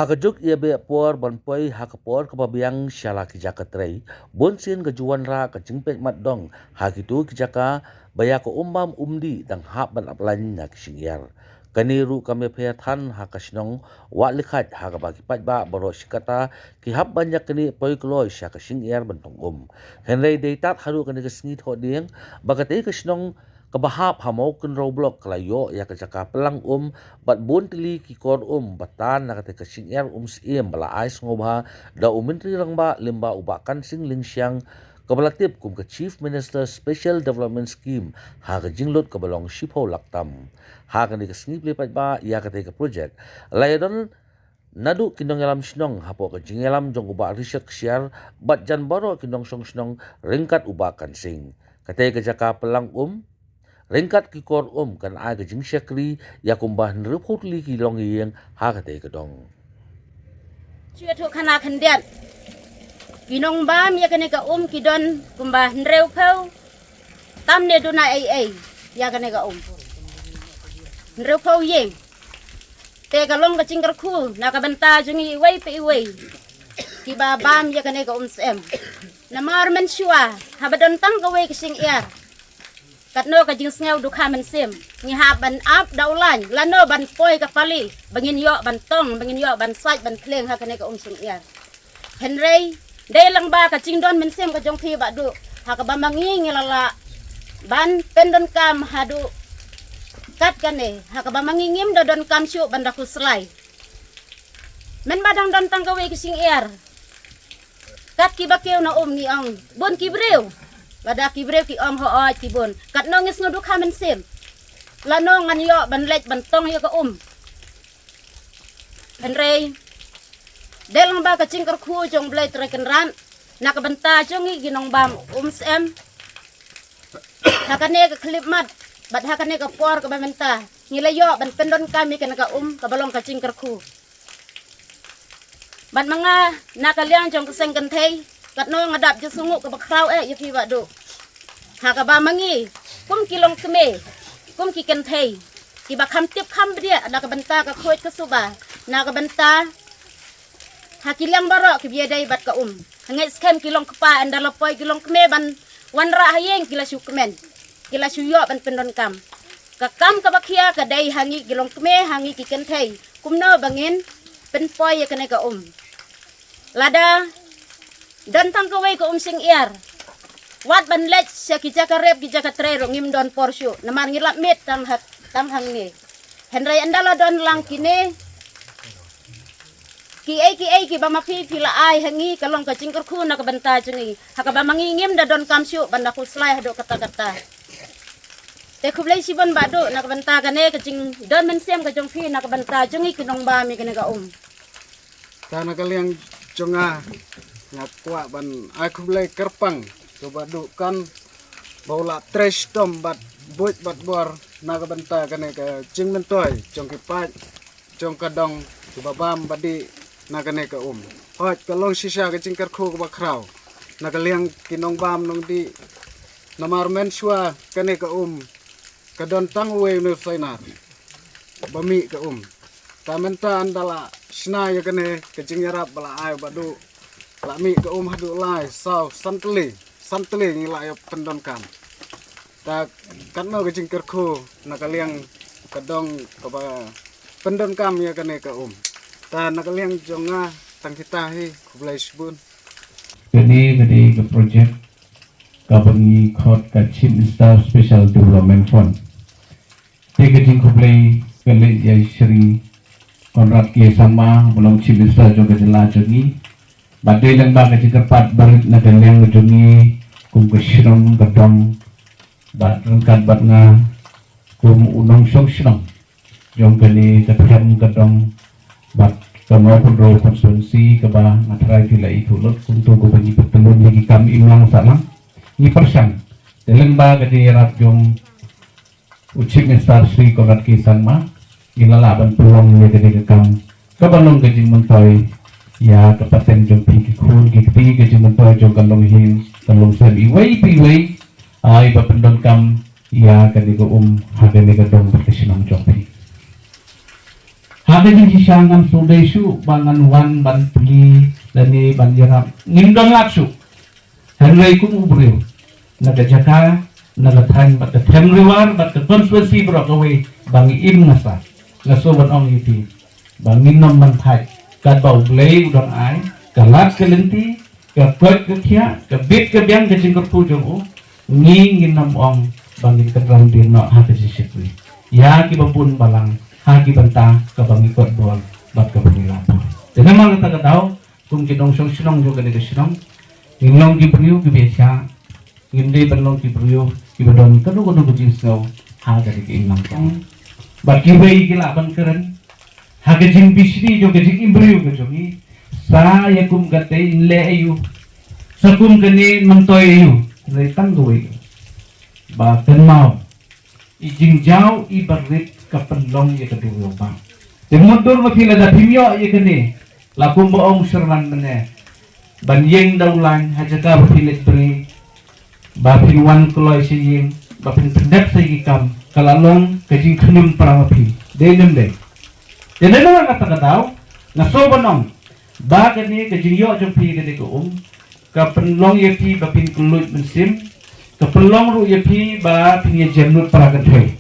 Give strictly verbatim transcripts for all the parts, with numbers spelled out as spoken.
Ha ka juk ïa beh por ban poi ha ka por kaba biang sha la ki jaka trei, bun sien ka ju wanrah ka jingpeit mat dong ha kito ki jaka ba ïa ka um bam um dih dang hap ban ap lain na ki shyngiar. Kane ruh kam ïapher than ha ka shnong Wah Likhait ha kaba ki paidbah baroh shi katta ki hap ban ïa kane poi kloi sha ka shyngiar ban tong um. Hynrei dei tad haduh kane ka sngi thohdieng ba katei ka shnong kaba hap ha Mawkynrew Block ka la ïoh ïa ka jaka pynlang um bad bun tylli ki kor um ba tan na katei ka shyngiar um syiem ba la ai sngewbha da u Myntri Rangbah lyngba u Bah Kansing Lyngshiang, kaba la tip kum ka Chief Minister Special Development Scheme ha ka jinglut kaba long shiphew lak tam. Ha kane ka sngi plie paidbah ïa katei ka projek la ïadon naduh ki nongïalam shnong hapoh ka jingïalam jong u Bah Richard Ksiar bad jan baroh ki nongshong shnong ryngkat u Bah Kansing. Katei ka jaka pynlang um ryngkat ki kor um kan ai ka jingshakri ïa kumba hynriewphew tylli ki longïing ha katei ka dong. Shu ïathuh khana khyndiat, ki nongbam ïa kane ka um ki don kumba hynriewphew, tam ne duna ei ei ïa kane ka um. Hynriewphew ïing. Te ka long ka jingkyrkhu na ka bynta jong ngi iwei pa iwei kiba bam ïa kane ka um syiem. Namar mynshuwa haba don tang kawei ka shyngiar, katno ka jingsngew dukha mynsiem. Ngi hap ban ap da u lain lano ban poi ka pali ba ngin ïoh ban tong, ba ngin ïoh ban sait ban khleng ha kane ka um shyngiar. Hynrei dei lang ba ka jingdon mynsiem ka jong phi Bah Duh, ha kaba ma ngi ngi la lah ban pyndonkam haduh kat kane, ha kaba ma ngi ngim da donkam shuh ban da khuslai. Mynba dang don tang kawei ka shyngiar, kat kiba kiew na um ngi ong bun ki briew. Lada ki briew ki ong hooid ki bun, katno ngi sngew dukha mynsiem. Lano ngan ïoh ban leit ban tong ïa ka um. Hynrei dei lang ba ka jingkyrkhu jong U Blei Trai Kynrad na ka bynta jong ngi ki nongbam um syiem. Ha kane ka khyllipmat bad ha kane ka por kaba mynta ngi la ïoh ban pyndonkam ïa kane ka um kaba long ka jingkyrkhu. Bad ma nga na ka liang jong ka seng kynthei, katno nga dap jingsngewnguh kaba khraw eh ïa phi Bah Duh. Ha kaba ma ngi kum ki longkmie, kum ki kynthei kiba kham tip kham bniah na ka bynta ka khuid ka suba, na ka bynta ha ki liang baroh kiba ïadei bad ka um. Hangeit skhem ki longkpa, ynda la poi ki longkmie ban wanrah ha ïing ki la shu kmen, ki la shu ïoh ban pyndonkam. Ka kam kaba khia ka dei ha ngi ki longkmie, ha ngi ki kynthei, kumno ba ngin pynpoi ïa kane ka um. Lada don tang kawei ka um shyngiar, wat ban leit sha ki jaka rep ki jaka trei ruh ngim don por shuh, namar ngi lap miet tang ha, tang hangne. Hynrei ynda la don lang kine kiei kiei kiba ma phi phi la ai ha ngi, ka long ka jingkyrkhu na ka bynta jong ngi, ha kaba ma ngi ngim da donkam shuh ban da khuslai haduh katta katta. Te khublei shibun Bah Duh na ka bynta kane ka jingdon mynsiem ka jong phi na ka bynta jong ngi ki nongbam ïa kane ka um. Ta na ka liang jong nga, nga kwah ban ai khublei kyrpang ïa u Bah Duh Kan ba u la trei shitom bad buit bad bor na ka bynta kane ka jingmyntoi jong ki paid jong ka dong kiba bam ba dih na kane ka um. Hooid, ka long shisha ka jingkyrkhu kaba khraw na ka liang ki nongbam nongdih, namar mynshuwa kane ka um ka don tang uwei une u sainar ba mih ka um. Ta mynta ynda la shna ïa kane ka jingïarap ba la ai u Bah Duh, la mih ka um haduh lai, saw, san tylli, san tylli ngi la ïa pyndonkam. Ta katno ka jingkyrkhu na ka liang ka dong kaba pyndonkam ïa kane ka um. Ta na ka liang jong nga tang kita hi, khublei shibun. Kane ka dei ka project kaba ngi khot ka Chief Minister Special Development Fund. Te ka jingkhublei ka leit ïa Shri Conrad K Sangma, ba long Chief Minister jong ka jylla jong ngi. Bad dei lang ba ka jingkyrpad barit na ka liang jong ngi kum ka shnong ka dong, bad ryngkat bad nga kum u nongshong shnong jong kane ka them ka dong bad ka Mawkynrew constituency kaba nga tharai phi la ithuh lut kumto kaba ngi pynlong ïa ki kam imlang sahlang. Ngi pyrshang dei lang ba ka jingïarap jong u Chief Minister Shri Conrad K Sangma, ngi la lah ban pynlong ïa kane ka kam kaba long ka jingmyntoi ïa ka pateng jong phi ki khun ki kti, ka jingmyntoi jong ka longïing ka longsem iwei pa iwei, ai ba pyndonkam ïa kane ka um ha kane ka dong bad ka shnong jong phi. Ha ka jingshisha ngam sngewdei shuh ba ngan wan ban plie lane ban ïarap. Ngim don lad shuh. Hynrei kum u briew na ka jaka, na ka thaiñ bad ka thaiñ Riwar bad ka constituency baroh kawei ba ngi im ngasa. Nga sngewbha ban ong ïa phi ba ngin nym ban thait katba U Blei u dang ai ka lad ka lynti, ka koit ka khiah, ka bit ka biang ka jingkyrkhu jong u. Ngi ngin nym ong ba ngin kynran dien noh ha ka jingshakri ïa kiba bun balang ha ki bynta kaba ngi kot bor bad kaba ngi lah bor. Te namar kata ka daw, kum ki nongshong shnong jong kane ka shnong, ngin long ki briew kiba ïaishah. Ngim dei ban long ki briew kiba don kano kano ka jingsngew ha kane ka imlang ka ong. Bad kiwei ki lah ban kren ha ka jingbishni jong ka jingim briew ka jong ngi. Sa ïa kum katei leh aïu, sa kum kane myntoi aïu. Hynrei tang kawei ba kynmaw, i jingjaw i barit ka pynlong ïa ka duriaw bah. Te mutdur ma phi lada phim ïoh ïa kane, la kumba ong Sherman mynne, ban ïeng da u lain ha jaka ba phi leit bri, ba phin wan kloi sha ïing, ba phin pyndep sa ïa ki kam, ka la long ka jingkhñium para ma phi. Dei ne ym dei? Te na kata ka daw nga sngewbha ban ong ba kane ka jingïoh jong phi kane ka um ka pynlong ïa phi ba phin kylluid mynsiem, ka pynlong ruh ïa phi ba phin ïa jem lut para kynthei.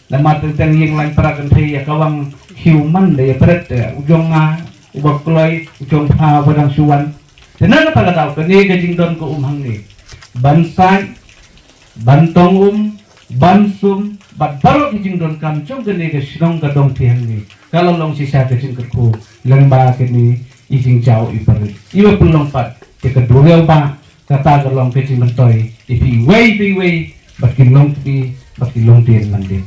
Namar teng teng ïing lain para kynthei ïa ka wang hiu man da ïa pret, eh, u jong nga uba kloi, u jong pha uba dang shu wan. Te na kata ka daw kane ka jingdon ka um hangne ban sait, ban tong um, ban sum bad baroh ki jingdonkam jong kane ka shnong ka dong phi hangne, ka la long shisha ka jingkyrkhu lyngba kane i jingjaw i barit iba pynlong pat ïa ka duriaw bah. Kata ka long ka jingmyntoi ïa phi iwei pa iwei bad ki longkmie bad ki longdien langdien.